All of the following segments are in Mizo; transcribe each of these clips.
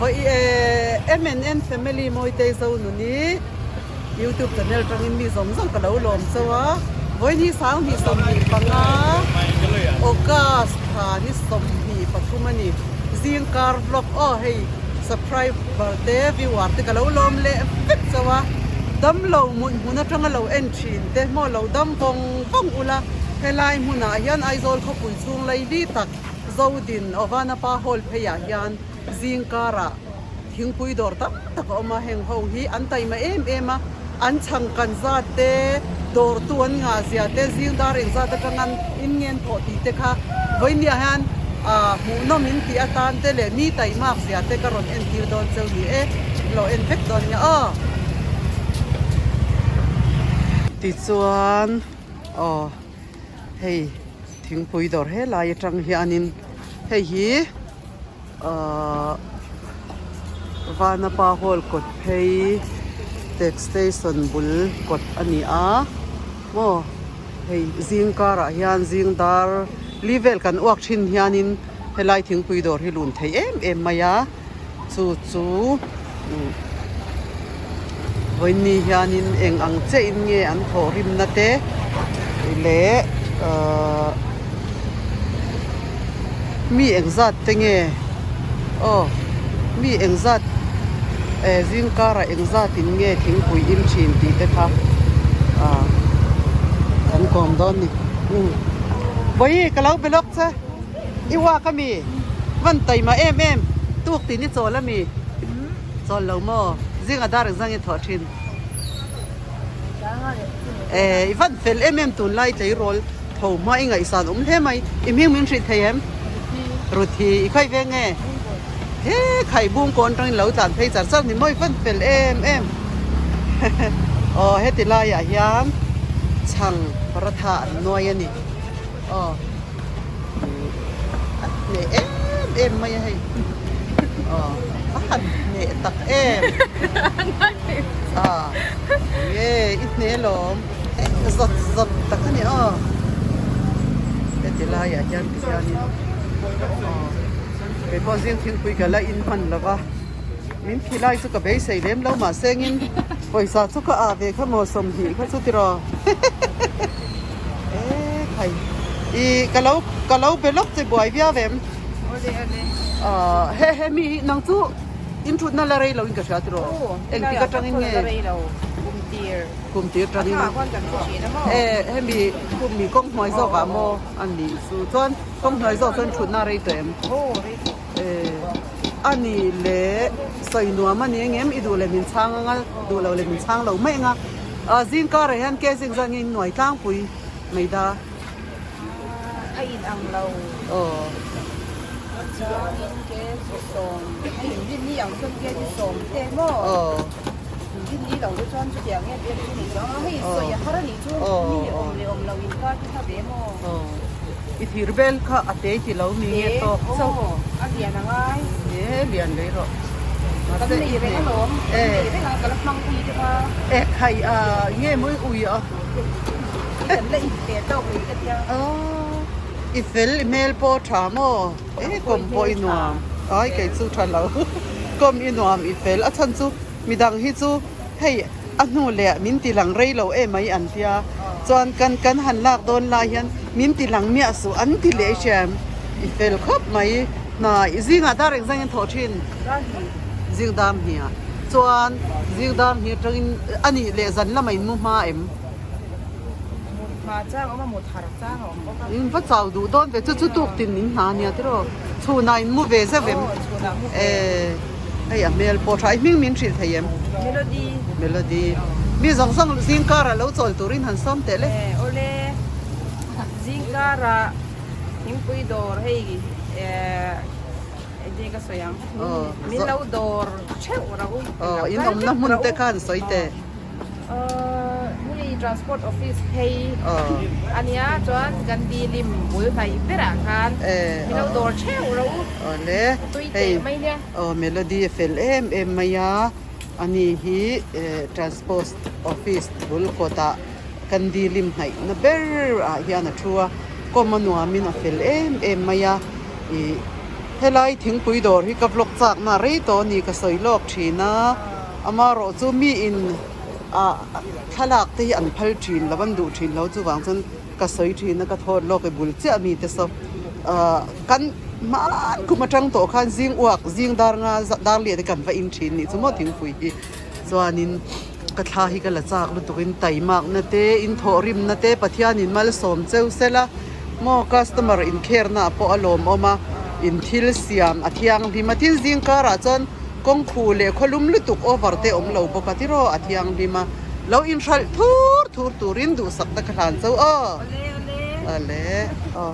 Vawi e MNN family Mawitei Zonuni YouTube channel tangin mi zawng zawng ka lo lawm chauh a. Vawi ni sanghnih 25 August thla ni 23 a ni. Zingkar vlog aw hei subscriber te viewer te ka lo lawm leh vek chauh a. Damlo hmun hmun atanga lo en thin te maw lo dam vawng vawng ula helai hmunah hian Aizawl khawpui chhung laili tak Zodin Ovanapa Hall pheiah hian zing karah thingpui dawr tam tak a awm a, heng ho hi an taima em em a, an chhangkan zat te, dawrtu an ngah zia te, zing dar eng zat atang an inngen thawh tih te kha vawinia hian ah hmuhnawm in tih atan te leh mi taimak zia te ka rawn entir dawn cheu ni e, in lo en vek dawn nia aw. Tichuan aw hei thingpui dawr helai atang hianin hei hi. Ahh Vanapa hall kawt phei tax station bul kawt a ni a maw hei zing karah hian zing dar li vel kan uak thin hianin helai thingpui dawr hi lun thei em em mai a chu chu umm vawiin hianin eng ang chiah in nge an thawh rimna te leh ahh mi engzat te nge aw mi engzat eh zing karah engzat in nge thingpui in thin tih te kha ah kan kawm dawn ni umm vawi ka lo be lawk che. I uak a mi? Van taima em em tuk tin i chawl a mi? Chawl lo maw? Zinga dar engzang i thawh thin? Eh, i van fel em em tunlai tleirawl tho hma i ngaihsan awm hle mai. I hming min hrih thei em? Ruthi, i khawi ve nge? He khai bung kawn tangin lo tlan phei char char ni maw i van fel em em. Aw heti laiah hian chhang paratha an nuai a ni. Aw a hneh em em mai a hei aw a han hneh tak em a nge i hneh lawm zawt zawt tak a ni aw heti laiah hian ti hianin aw keipawh zing thingpui ka la in hman lo va min khi lai chu ka beisei lem lo mahse engin pawisa chu ka ah ve kha maw 20 kha chu tiraw. E khai i ka lo ka lo be lawk che buai viau em Awle awle ah he he mi nang chu in thut na la rei lo in ka hria tiraw engtik atangin nge la rei lo kum tir kum tir tangin a khan kan thu thin a maw e hemi kum mi kawng hnuai zawk ah maw a nih chu chuan kawng hnuai zawk chuan thut na rei tawh em aw rei tawh e a nih leh sawi nuam a ni engem i duh leh min chhang anga duh lo leh min chhang lo mai anga. Ah zing karah hian ke zing zan in nuai tlangpui mai da. A in ang lo. Aw. Chuanin ke chi sawm a in rin ni ang chuan ke chi sawm te maw. Aw. In rin ni lo te chuan chutiang em em chu ni chuang a hei sawi a har a nih chu mi awm leh awm lo in kar te kha ve maw. Aw. I thir bel kha a te ti lo mi nge tawk chauh. Aw a lian a ngai. E lian lei rawh. Kan nei reng alawm. Kan nei reng a ka la hmang pui deuh a. E khai a nge mawi ui a. Kan la in pe tawk ui ka tia. Aw i fel i hmel pawh tha maw e kawm pawh i nuam ai kei chu tha lo kawm i nuam i fel a chhan chu midang hi chu hei a hnu leh min ti lang rei lo em mai an tia chuan kan kan han lak dawn lai hian min ti lang miah suh an ti leh hriam i fel khawp mai hna i zingah dar engzang in thawh thin zing dam hnia chuan zing dam hnia atangin a nih leh zan lamah in mu hma em in va chau duh dawn ve chu chu tuk tin in hna ania tiraw chhunah in mu ve zeuh em e. Hei a hmel pawh tha i hming min hrilh thei em? Melody. Melody. Mi zawng zawng zing karah lo chawl turin han sawm teh le. Eh awle zing karah thingpui dawr hei eh engtin ka sawi ang min lo dawr theuh rau. Aw in awmna hmun te kha han sawi teh. Hei transport office phei a nia chuan Gandhi lim bul hnaih berah khan min lo dawr theuh rawh u tui teh mai nia. Aw Melody a fel em em mai a ani hi transport office bul kawtah Gandhi lim hnaih na ber ah hian a thu a kawm a nuamin a fel em em mai a ih. Helai thingpui dawr hi ka vlog chak na rei tawh a ni ka sawi lawk thin a, amaherawh chu mi in ah thlalak te hi an phal thin lo an duh thin lo chuvang chuan ka sawi thin a ka thawt lawk i bul chiah mi te saw ah kan hman kum atang tawh khan zing uak zing dar nga dar lian te kan va in thin nih chu maw thingpui hi chuanin ka thla hi ka la chak lutuk in taimak na te in thawh rim na te Pathian in malsawm cheu sela maw customer in care na ah pawh a lawmawm a in thil siam a thianghlim a tin zing karah chuan kawngkhu leh khawlum lutuk over te awm lo bawk a tiraw a thianghlim a lo inhralh thur thur turin duhsakna ka hlan chauh aw awle aw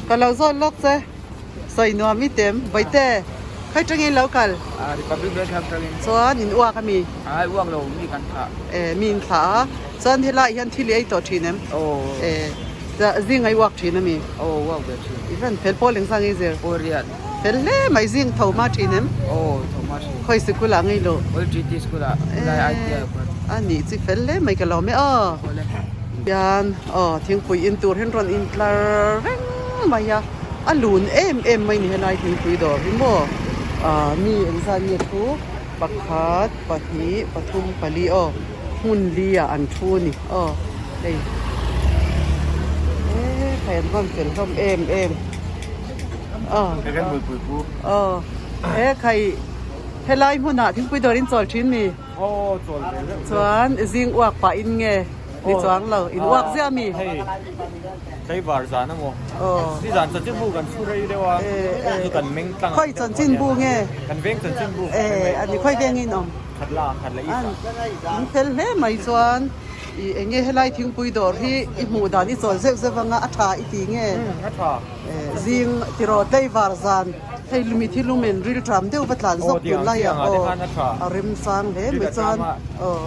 ka lo zawn lawk che. Sawi nuam i tem. Vaite, khai tangin lo kal? Ah, Republic Bank atangin. Chuan in uak a mi? Ai, uak lo, mi kan thlah. Eh, mi in thlah a. Chuan helai hian thil i ei tawh thin em? Aw. Eh, zing a i uak thin a mi? Aw, uak ve thin. I van fel pawl engzah nge i zir? Aw, riat. Fel hle mai, zing tho hma thin em? Aw, tho hma thin. Khawi sikul ah nge i luh? Old GT school ah, helai ITI ah khuan. A nih chi fel hle mai ka lawm e aw. Awle. Hian aw thingpui in tur hian rawn intlar reng mai a. A lun em em mai ni helai thingpui dawr hi maw ah mi engzat nge thu pakhat pahnih pathum pali aw hmun li ah an thu a ni aw hei eee khai an rawn fel hlawm em em aw aw he khai helai hmunah thingpui dawr in chawl thin mi chuan zing uak pah in nge ni chuang lo in uak ziah a mi. Tlaivar zan a maw? Ni zan chanchin bu kan chhu rei deuh a, chu kan meng tlang Khawi chanchin bu nge? Kan veng chanchin bu. Eh, a ni khawi veng in awm? Khatla, Khatla East ah. An fel hle mai chuan i eng nge helai thingpui dawr hi i hmuh dan i chawl zeuh zeuh anga a tha i ti nge? Umm, a tha. Eh, zing tiraw tlaivar zan hei lumi thil lumen ril tram deuh va tlan zawk tun lai ah aw a remchang hle mai chuan aw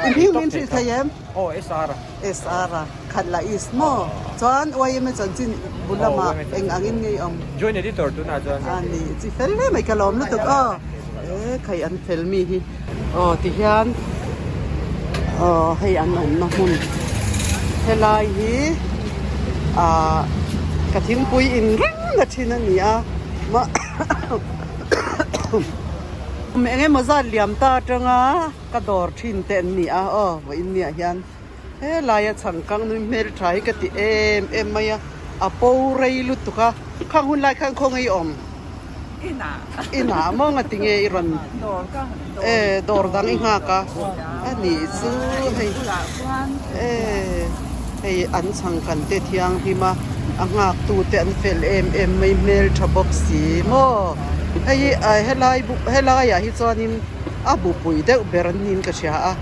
i hming min hrilh thei em? Aw, SR. SR a. Khat la is maw? Chuan YMA chanchin bu lamah eng angin nge i awm? Joint editor tunah chuan. A ni, chi fel hle mai ka lawm lutuk aw. E khai an fel mi hi. Aw tihian aw hei an awmna hmun helai hi ah ka thingpui in reng na thin a ni a mah eng emaw zat liam ta atanga ka dawr thin te an ni a aw vawiin niah hian. Helaia chhangkang nui hmeltha hi ka ti em em mai a, a po rei lutuk a, khang hun lai khan khaw nge i awm? Inah. Inah maw nga ti nge i rawn? Dawr ka dawr. E dawr dang i nghak a, a nih chu hei e hei an chhangkan te thianghlim a, a nghak tu te an fel em em mai hmeltha bawk si maw? Hei helai helaiah hi chuanin a bupui deuh ber an niin ka hria a.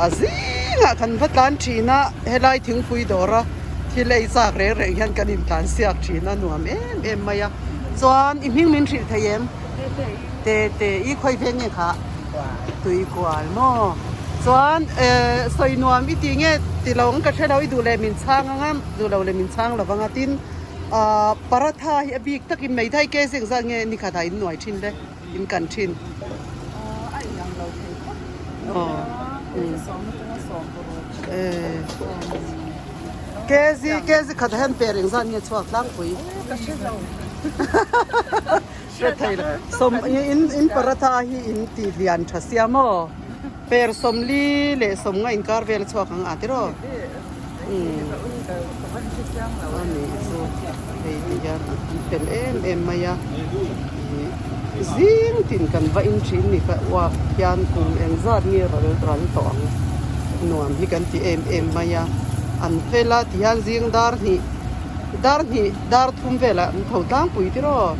A zingah kan va tlan thin a, helai thingpui dawra thil ei chak reng reng hian kan intlan siak thin a, nuam em em mai a. Chuan i hming min hrilh thei em? Tete i khawi veng nge kha? Tuikual maw? Chuan eh sawi nuam i tih nge ti lo ang ka hre lo, i duh leh min chhang ang a, duh lo leh min chhang lo vang a, tin ah paratha hi a bik takin meithai ke zeng zat nge ni khatah in nuai thin le? In kan thin. A inang lo thei khawp. Kg kg khat hian per engzat nge chhuak tlangpui. Ka hre lo. Hre thei lo. Sawm in in paratha hi in ti lian tha sia maw? Per sawmli leh sawmnga inkar vel a chhuak ang a tiraw? A nih chu hei ti hian an fel em em mai a ih zing tin kan va in thin ni kha uak hian kum eng zat nge ral ral tawh ang nuam hi kan ti em em mai a an fel a ti hian zing dar hnih dar hnih dar thum velah an tho tlangpui tiraw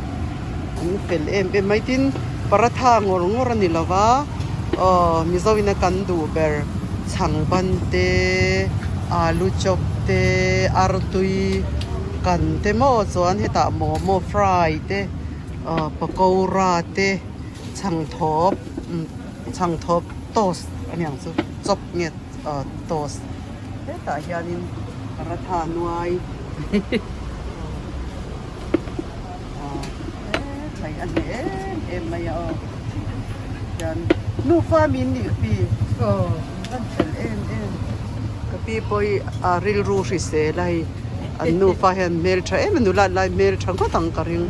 an fel em em mai tin paratha ngawr ngawr a ni lo va aw mizo ina kan duh ber chhang ban te alu chop te artui kan te maw chuan hetah momo fry te aw pakora te chhang thawp chhang thawp toast a niang chu chop nge aw toast hetah hianin paratha nuai. Aw he a hneh em em mai a aw hian nufa min nih pi aw an fel em em ka pi pawh hi a rilru hrisel a hei an nufa hian hmeltha em a nula lai hmeltha ngawt ang ka ring.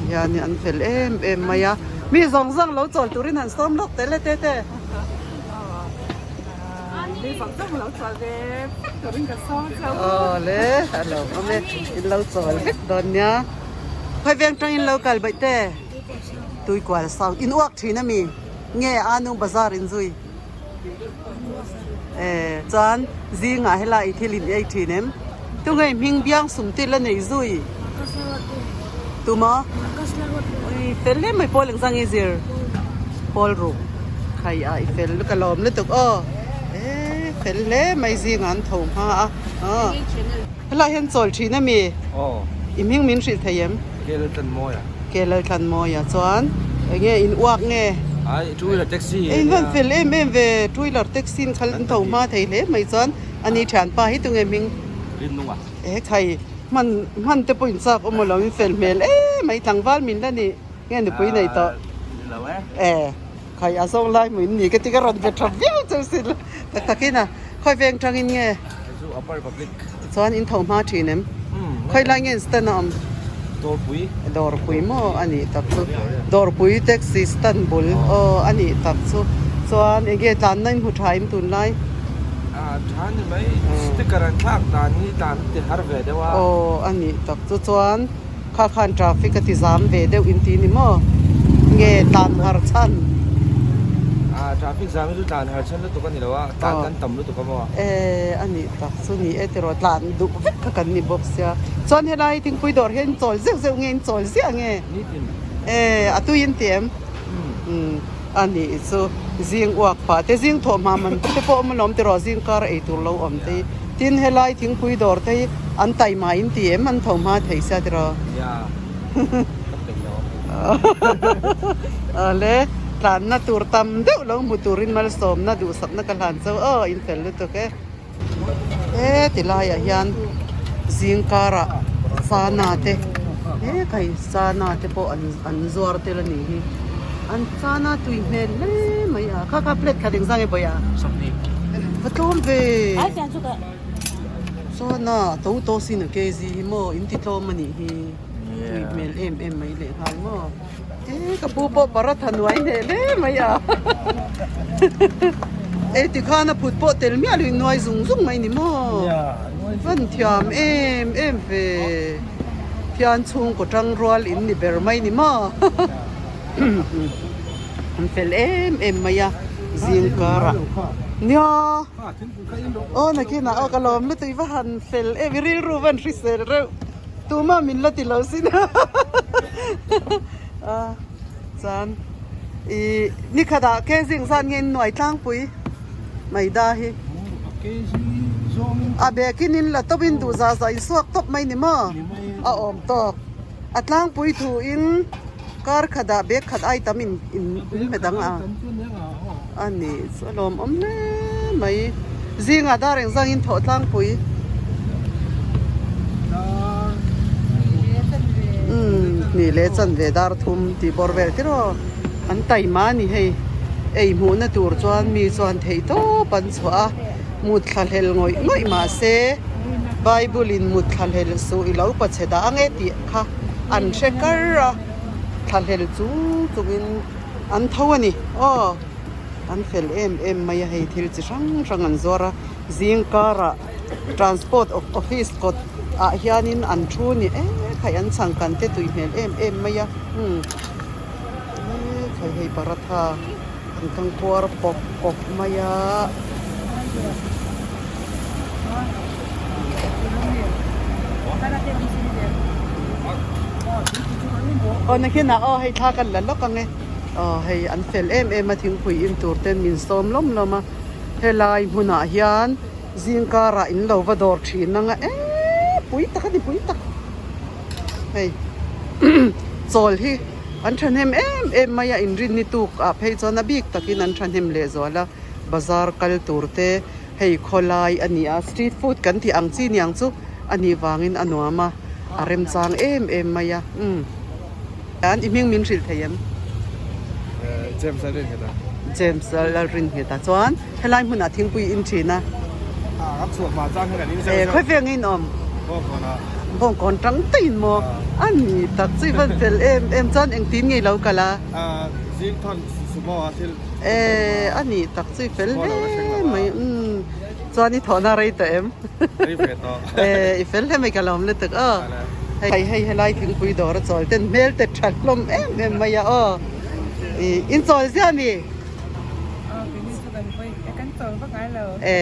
Hian an fel em em mai a, mi zawng zawng lo chawl turin han sawm lawk tel e tete. Mi zawng zawng lo chawl ve vek turin ka sawm chauh. Aw le, a lo awm e, in lo chawl vek dawn nia. Khawi veng tangin lo kal baih te? Tuikual South. In uak thin a mi? Nge Anu Bazar in zui? Eh, chuan zingah helai i thil in ei thin em? Tunge hming biang sum te la nei zui? Tuma? Ui, fel hle mai pawl engzang i zir? Pawl ruk. Khai a, i fel ka lawm lutuk aw. Eh, fel hle mai zingah an tho hma a. Aw. Helai hian chawl thin a mi? Aw. I hming min hrilh thei em? Ke Laltlanmawia. Ke Laltlanmawia chuan eng nge in uak nge? Ai, two wheeler taxi. In van fel em em ve, two wheeler taxi in khal in tho hma thei hle mai chuan ani thianpa hi tunge hming? Rinnunga. E khai, hman hman te pawh in chak awm lo in fel hmel em mai tlangval min la nih nge nupui nei tawh? Ni lo e. E, khai a zawng lai hmu in ni ka ti ka rawn ve tha viau cheu sin la tak takin a, khawi veng tangin nge? Hei chu Upper Republic. Chuan in tho hma thin em? Khawi lai nge in stand a awm? Dawrpui. Dawrpui maw a nih tak chu. Dawrpui taxi stand bul aw a nih tak chu. Chuan eng nge tlanna in hmu tha em tunlai? Ah tha ni mai. Sticker an thlak dan hi tlan ti har ve deuh a. Aw a nih tak chu. Chuan kha khan traffic a ti zam ve deuh in ti ni maw? Nge tlan har chhan? Ah traffic zam hi chu tlan har chhan lutuk a ni lo a, tlan kan tam lutuk a maw? Eh a nih tak chu ni e tiraw tlan duh vek kha kan ni bawk sia. Chuan helai thingpui dawr hian in chawl zeuh zeuh nge in chawl ziah nge? Nitin. Eh a tui in ti em? Umm a nih chu zing uak pah te zing thawh hma man te pawh awm alawm tiraw zing kar ei tur lo awm te hi. Tin helai thingpui dawr te hi an taima in ti em an tho hma thei sia tiraw? Nia ka peih lo ang. Awle tlanna tur tam deuh lo hmu turin malsawmna duhsakna ka hlan chauh aw in fel lutuk e. He ti laiah hian zing karah sana te he khai sana te pawh an an zuar tel a nih hi an sana tui hmel hle mai a kha kha plate khat engzang nge bawiha va tlawm ve sana to to sin a kg hi maw in ti tlawm a nih hi tui hmel em em mai leh nghal maw e ka pu pawh paratha nuai hneh hle mai a ei tikhan a phut pawh tel miah lo in nuai zung zung mai ni maw van thiam em em ve thian chhungkaw tang rual in ni ber mai ni maw an fel em em mai a zing karah nia aw nakinah aw ka lawm lutuk i va han fel em i rilru van hrisel reuh. Tuma min la ti lo sin a chuan ih nikhat ah ke zing zan nge in nuai tlangpui mai da hi a bag in in la tawp in duh zah zah in suak tawp mai ni maw a awm tawk a tlangpui thu in kar khat ah bag khat ai tam in in hmet ang a a ni chu a lawmawm hle mai zingah dar engzang in thawh tlangpui umm hnih leh chanve dar thum tih bawr vel te rawh an taima a ni hei ei hmuhna tur chuan mi chuan theih tawp an chhuah a mut thla hlel ngawih ngawih mahse bible in mut thla hlel suh i lo pachhe dah ang e tih kha an hre kar a thla hlel chung chungin an tho a ni aw an fel em em mai a hei thil chi hrang hrang an zuar a zing karah transport office kawt ah hianin an thu ni e khai an chhangkan te tui hmel em em mai a umm e khai hei paratha an kang kuar pawp pawp mai a. Aw nakinah aw hei thla kan la lawk ang e aw hei an fel em em a thingpui in tur ten min sawm lawm lawm a helai hmunah hian zing karah in lo va dawr thin ang a eee pui tak a ni pui tak hei chawl hi an thahnem em em mai a inrinni tuk ah phei chuan a bik takin an thahnem lehzual a bazar kal tur te Hei khawlai a ni a, street food kan tih ang chi niang chu a nih vangin a nuam a, a remchang em em mai a, umm. An i hming min hrilh thei em? James Lalringheta. James Lalringheta chuan helai hmunah thingpui in thin a. A chhuah hma chang hian an in zeuh zeuh. Khawi veng in awm? Khaw kawnah. Bawngkawn tang taiin maw a ni tak chu i van fel em em chuan engtin nge i lo kal a? Zing thawn sumo a thil E a ni tak chu i fel hle mai umm chuan i thawhna rei tawh em? Rei ve tawh. E i fel hle mai ka lawm lutuk aw. Hei hei helai thingpui dawr a chawl ten hmel te tha hlawm em em mai a aw. I in chawl zia mi? E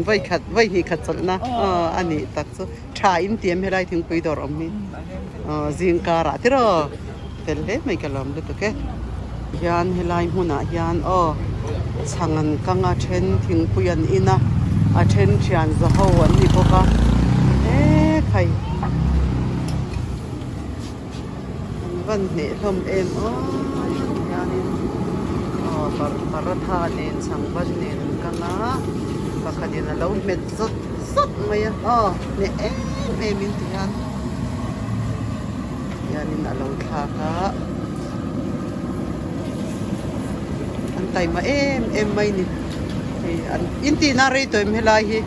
vawi khat vawi hnih khat chawlhna aw a nih tak chu. Tha in ti em helai thingpui dawr awm hi aw zing karah tiraw fel hle mai ka lawm lutuk e. Hian helai hmunah hian aw chhang an kang a then thingpui an in a a then thian za ho an ni bawk a he khai an van hneh hlawm em aw hianin aw paratha nen chhang ban nen an kang a pakhatin a lo hmet zawt zawt mai a aw hneh em em in ti hian hianin a lo thlak a an taima em em mai ni hei an in tihna rei tawh em helai hi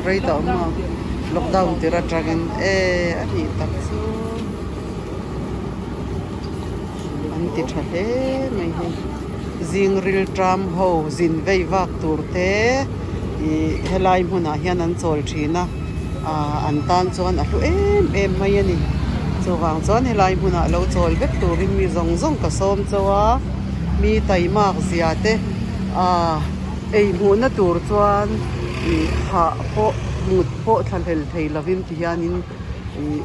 rei tawh maw lockdown tir atangin e a nih tak chu an ti tha hle mai hei. Zing rilṭam ho zin vei vak tur te ih helai hmunah hian an chawl thin a ah an tan chuan a hlu em em mai a ni. Chuvang chuan helai hmunah lo chawl vek turin mi zawng zawng ka sawm chauh a, mi taimak zia te ah ei hmuhna tur chuan ih hah pawh mut pawh thlahlel thei lovin ti hianin ih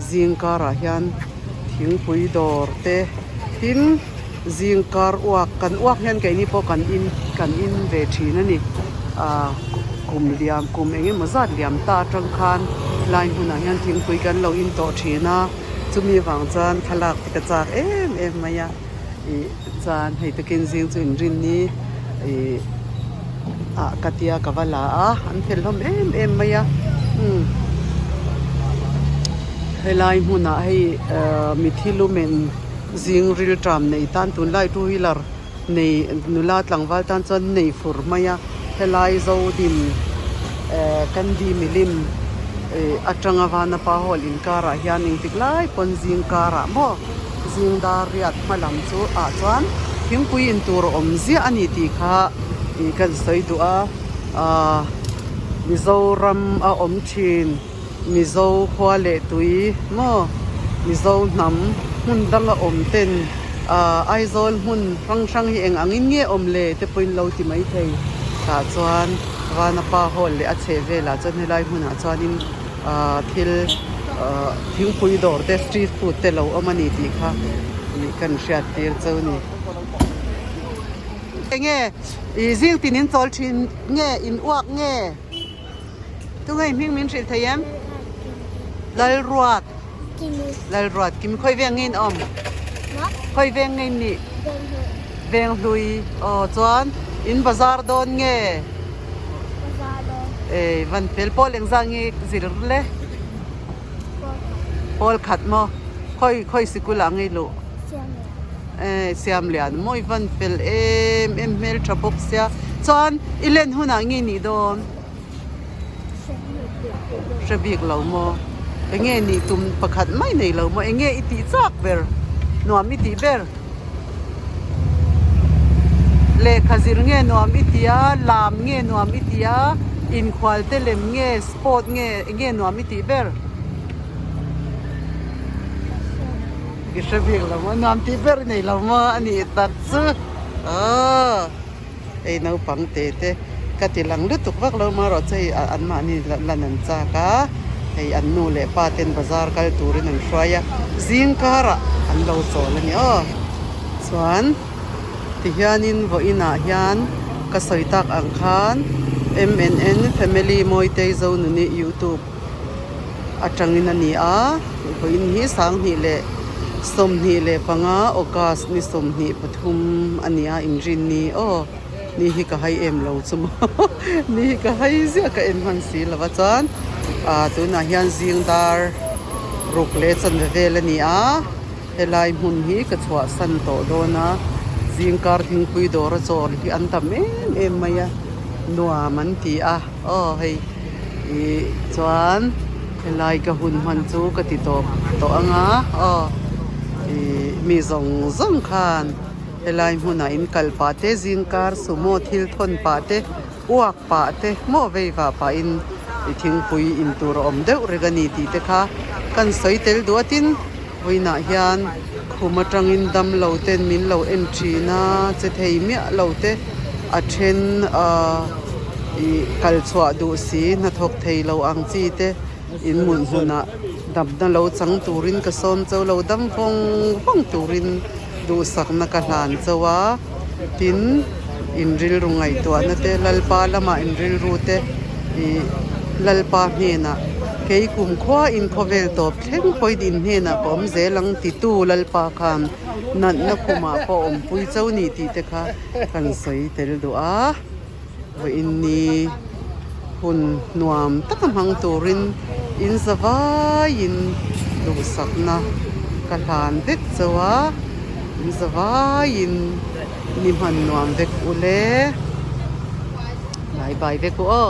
zing karah hian thingpui dawr te tin zing kar uak kan uak hian keini pawh kan in kan in ve thin a ni ah kum liam kum eng emaw zat liam ta atang khan lai hmunah hian thingpui kan lo in tawh thin a chumi vang chuan thlalak te ka chak em em mai a ih chuan hei takin zing chu inrinni ih ah ka tia ka va la a an fel hlawm em em mai a umm helai hmunah hei ahh mithi lumen zing rilṭam nei tan tunlai two wheeler nei nula tlangval tan chuan nei fur mai a helai zodin ehh kandi milim ih atanga vanapa hall inkarah hian engtik lai pawn zing karah maw. Zing dar riat hma lam chu ah chuan thingpui in tur a awm ziah a ni tih kha ih kan sawi duh a ahh Mizoram a awm thin Mizo khua leh tui maw Mizo hnam hmun dang a awm ten ahh Aizawl hmun hrang hrang hi eng angin nge awm le te pawhin lo ti mai thei tah chuan Vanapa hall leh a chheh velah chuan helai hmunah chuanin. Ahh thil ahh thingpui dawr te street food te lo awm a ni tih kha ih kan hriat tir cheu ni. Enge ih zing tin in chawl thin nge in uak nge tunge hming min hrilh thei em Lalruat Lalruat kim khawi veng nge in awm khawi veng nge in nih Venghlui aw chuan in bazar dawn nge. Ei van fel pawl engzah nge zir le pawl khat maw khawi khawi sikul ah nge luh eh siam lian maw i van fel em em hmel tha bawk sia chuan i len hunah nge nih dawn hre bik lo maw enge nih tum pakhat mai nei lo maw enge i tih chak ber nuam i tih ber. Lehkha zir nge nuam i ti a, lam nge nuam i ti a, inkhual te lem nge, sport nge, enge nuam i tih ber? I hre bik lo maw, nuam tih ber i nei lo maw a nih tak chu aw hei naupang te te ka ti lang lutuk vak lo marawh chu hei anmahni lan an chak a hei an nu leh pa ten bazar kal turin an hruai a zing karah an lo chawl a ni aw chuan tihianin vawiinah hian ka sawi tak ang khan M N N family Mawitei Zonuni youtube atangin a ni a vawiin hi sanghnih leh 25 August ni 23 a ni a inrinni aw. Ni hi ka hai em lo chu maw ni hi ka hai ziah ka en hman si lo va chuan ah tunah hian zing dar ruk leh chanve vel a ni a helai hmun hi ka chhuahsan tawh dawn a zing kar thingpui dawr a chawl hi an tam em em mai a nuam an ti a aw hei ih chuan. Helai ka hun hman chu ka ti tawp tawh ang a, aw ih mi zawng zawng khan helai hmunah in kal pah te zingkar sumo thil thawn pah te uak pah te maw vei vah pahin i thingpui in tur a awm deuh reng a ni tih te kha kan sawi tel duh a tin vawiinah hian khum atangin damlo ten min lo en thin a che thei miah lo te a then ahh ih kal chhuah duh si hnathawk thei lo ang chi te in hmun hmunah damna lo chang turin ka sawm chauh lo dam vawng vawng turin duhsakna ka hlan chauh a tin in rilru ngaihtuahna te Lalpa lamah in rilru te ih Lalpa hnenah kei kumkhua in khawvel tawp thleng pawhin in hnenah ka awm zel ang titu Lalpa khan natna khumah pawh awmpui chauh ni tih te kha kan sawi tel duh a vawiin ni hun nuam taka hmang turin in za vaiin duhsakna ka hlan vek chauh a in za vaiin ni hman nuam vek u le bye bye vek u aw.